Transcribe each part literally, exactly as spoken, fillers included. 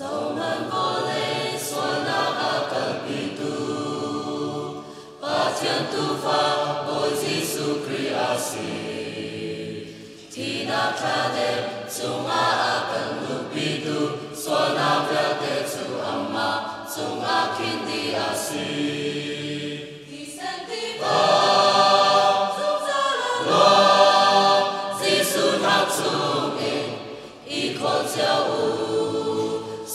Zohman vawlei suahnak a kalpitu, Pathian tuufa Bawi Jesuh Khrih a si. Thihnak thadem cungah a kan lutpitu, suahnak vialte cu amah cungah khin dih a si. Thisen tiva, zungzal a luang, Jesuh hnak chungin i khawl cio u.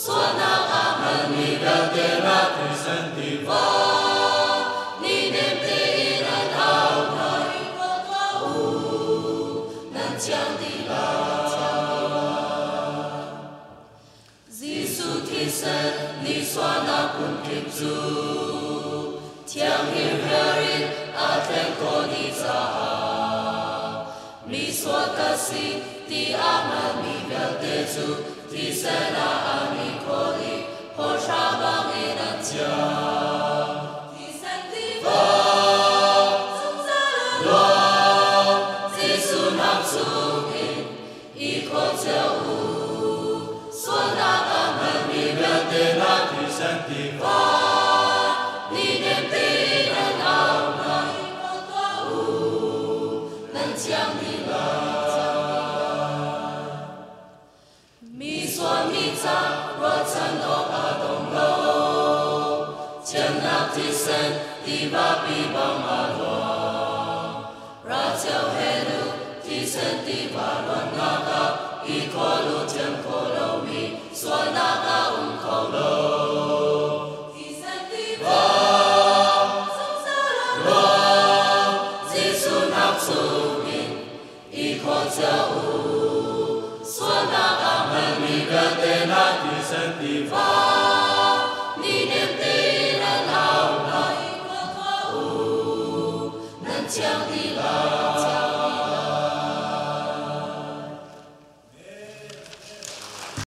Suahnak a hmanmi vialte na thisen tiva, ni nem tein an au hna i khawl tuah u. Nan thiang dih lai. Jesuh thisen nisuahnak kunkip cu thianghlim hriar in a thleng ko dih caah, mi sual ka si ti a hmanmi vialte cu thisen ah an i khawl i hawhra bang in an thiang. Thisen tiva, zungzal a luang, Jesuh hnak chungin i khawl cio u. Suahnak a hmanmi vialte na thisen tiva, ni nem tein an au hna i khawl tuah u. Nan thiang dih lai. Mi sual mi ca ruahchan awk a dong lo, thiamnak thisen tiva pi bang a luang. Ra cio hen u, thisen tiva luannak ah i khawl u, thiam kho lomi sualnak a um kho lo. Thisen tiva, zungzal a luang, Jesuh hnak chungin i khawl cio u. Sualnak a hmanmi vialte na thisen tiva,